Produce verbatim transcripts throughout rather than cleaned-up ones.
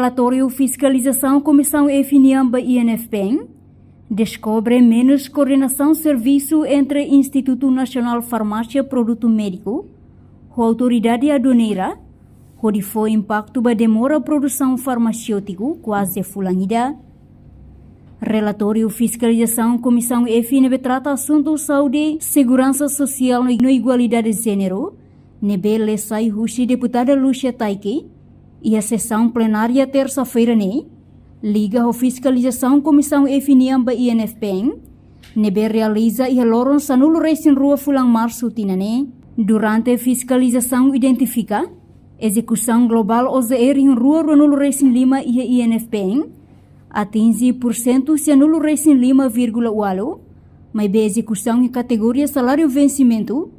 Relatóriu fiskalizasaun Komisaun F nian ba I N F P N deskobre menus koordenasaun servisu entre Institutu Nasionál Farmásia Produtu Médiku ho Autoridade Aduaneira, hodi fó impaktu ba demora produsaun farmaseútiku kuaze fulan ida. Relatóriu fiskalizasaun Komisaun F ne'ebé trata asuntu saúde, seguransa sosiál no igualdade jéneru, ne'ebé lee sai husi Deputada Lúcia Taike iha sesaun plenária tersa-feira ne'e, liga ho fiskalizasaun Komisaun F nian ba I N F P N ne'ebé realiza iha loron sanulu-resin-rua fulan Marsu tinan ne'e. Durante fiskalizasaun identifika ezekusaun globál O J E rihun rua ruanulu-resin-lima iha I N F P N atinje pursentu sianulu-resin-lima vírgula ualu, maibé ezekusaun iha kategoria saláriu vensimentu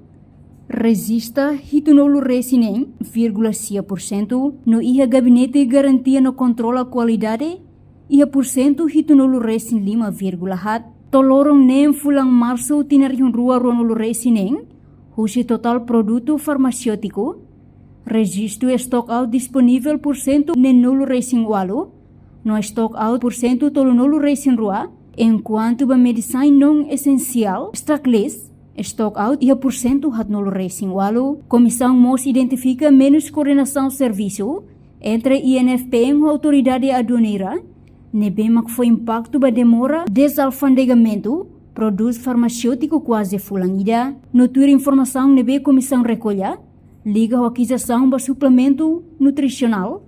rejista hitunulu-resin-neen vírgula sia pursentu, no iha Gabinete Garantia no Kontrola Kualidade iha pursentu hitunulu-resin-lima vírgula haat. To'o loron neen fulan Marsu tinan rihun rua ruanulu-resin-neen, husi totál produtu farmaseútiku, rejistu stock out disponivel pursentu neenulu-resin-ualu, no stock out pursentu tolunulu-resin-rua, enkuantu ba medisain non esensiál, stock list, stock out iha pursentu haatnulu-resin-ualu. Komisaun mós identifika menus koordenasaun servisu entre I N F P N ho Autoridade Aduaneira, ne'ebé mak fó impaktu ba demora dezalfandegamentu produtu farmaseútiku kuaze fulan ida. No tuir informasaun ne'ebé komisaun rekolla, liga ho akizisaun ba suplementu nutrisionál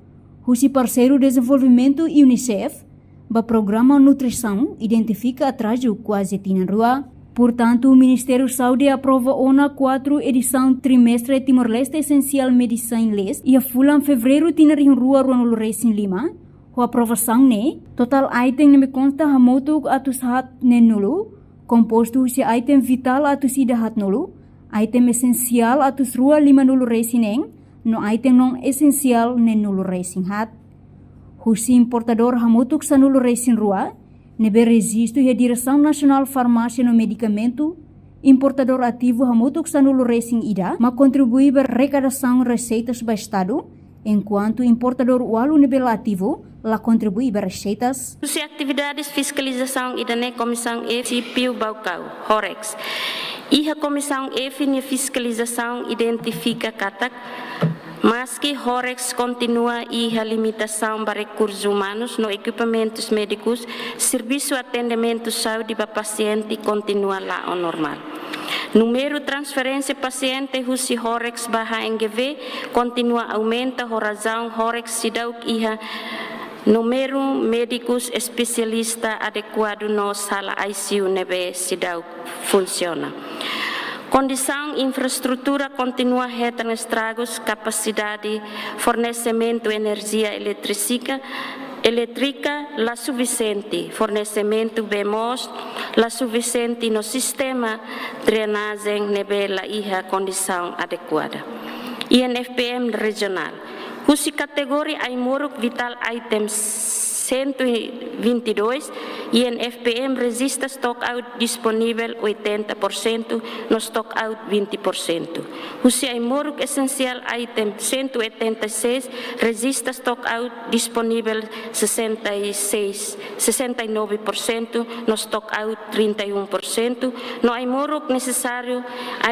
husi parseiru dezenvolvimentu UNICEF ba programa nutrisaun, identifika atrazu kuaze tinan rua. Portantu, Ministériu Saúde aprova ona kuartu edisaun trimestre Timor-Leste Essential Medicine List iha fulan Fevereiru tinan rihun rua ruanulu-resin-lima. Ho aprovasaun ne'e, totál item ne'ebé konsta hamutuk atus haat neenulu, kompostu husi item vitál atus ida haatnulu, item esensiál atus rua limanulu-resin-neen, no item non esensiál neenulu-resin-haat. Husi importadór hamutuk sanulu-resin-rua ne'ebé rejistu iha Diresaun Nasionál Farmásia no Medikamentu, importadór ativu hamutuk sanulu-resin-ida mak kontribui ba rekadasaun reseitas ba Estadu, enkuantu importadór ualu ne'ebé la ativu la kontribui ba reseitas. Husi atividades fiskalizasaun ida-ne'e Komisaun F munisípiu Baucau, Horex. Iha Komisaun F nia fiskalizasaun identifika katak, maski Horex kontinua iha limitasaun ba rekursus umanus no ekipamentus médikus, servisu atendimentu saúde ba pasiente kontinua la'o normál. Númeru transferénsia pasiente husi Horex ba H N G V kontinua aumenta ho razaun Horex seidauk iha númeru médikus espesialista adekuadu no sala I C U ne'ebé seidauk funsiona. Kondisaun infraestrutura kontinua hetan estragus, kapasidade fornesimentu enerjia elétrika, elétrika la sufisiente, fornesimentu bee moos la sufisiente no sistema drenajen ne'ebé la iha kondisaun adekuada. I N F P M rejionál. Husi kategoria ai-moruk vitál item cento e vinte e dois, I N F P M rejista stock out disponivel oitenta por cento no stock out vinte por cento. Husi ai-moruk esensiál item cento e oitenta e seis rejista stock out disponivel sessenta e seis, sessenta e nove por cento no stock out trinta e um por cento, no ai-moruk nesesáriu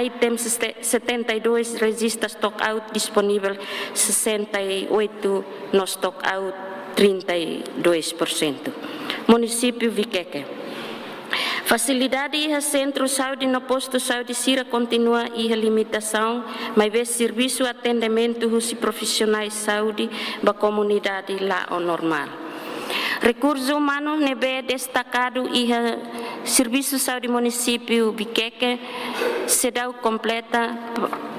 item setenta e dois rejista stock out disponivel sessenta e oito no stock out trinta e dois por cento. Munisípiu Viqueque. Fasilidade iha sentru saúde no postu saúde sira kontinua iha limitasaun, maibé servisu atendimentu husi profisionais saúde ba komunidade la'o normál. Rekursu umanu ne'ebé destakadu iha Servisu Saúde Munisípiu Viqueque seidauk kompleta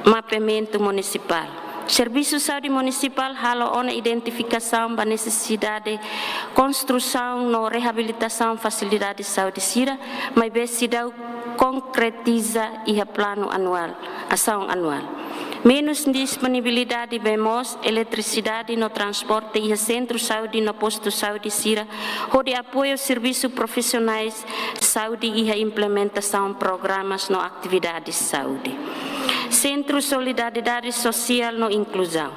mapeamentu munisipál. Servisu Saúde Munisipál halo ona identifikasaun ba nesesidade konstrusaun no reabilitasaun fasilidade saúde sira, maibé seidauk konkretiza iha planu anuál, asaun anuál. Menus disponibilidade bee moos, eletrisidade no transporte iha sentru saúde no postu saúde sira, hodi apoiu servisu profisionais saúde iha implementasaun programas no atividades saúde. Sentru Solidariedade Sosiál no Inkluzaun.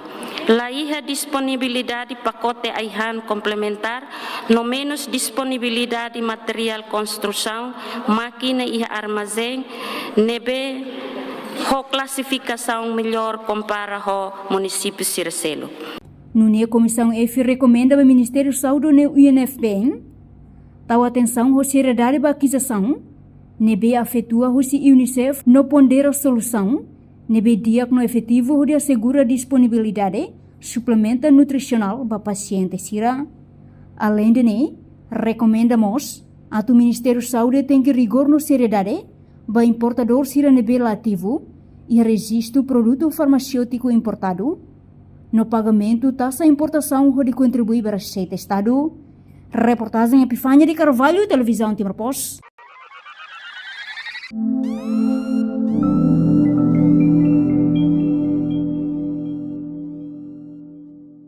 La iha disponibilidade pakote ai-han komplementár, no menus disponibilidade materiál konstrusaun, mákina iha armazén, ne'ebé ho klasifikasaun mellór kompara ho munisípiu sira seluk. Nune'e Komisaun F rekomenda ba Ministériu Saúde no U N F P N tau atensaun ho seriedade ba akizasaun ne'ebé afetua husi UNICEF no pondera solusaun ne'ebé di'ak no efetivu hodi asegura disponibilidade suplementa nutrisionál ba pasiente sira. Aleinde ne'e, rekomenda mós atu Ministériu Saúde tenke rigór no seriedade ba importadór sira ne'ebé la ativu iha rejistu produtu farmaséutiku importadu no pagamentu taxa importasaun hodi kontribui ba reseita Estadu. Reportajen Epifania de Carvalho, Televizaun Timor Post.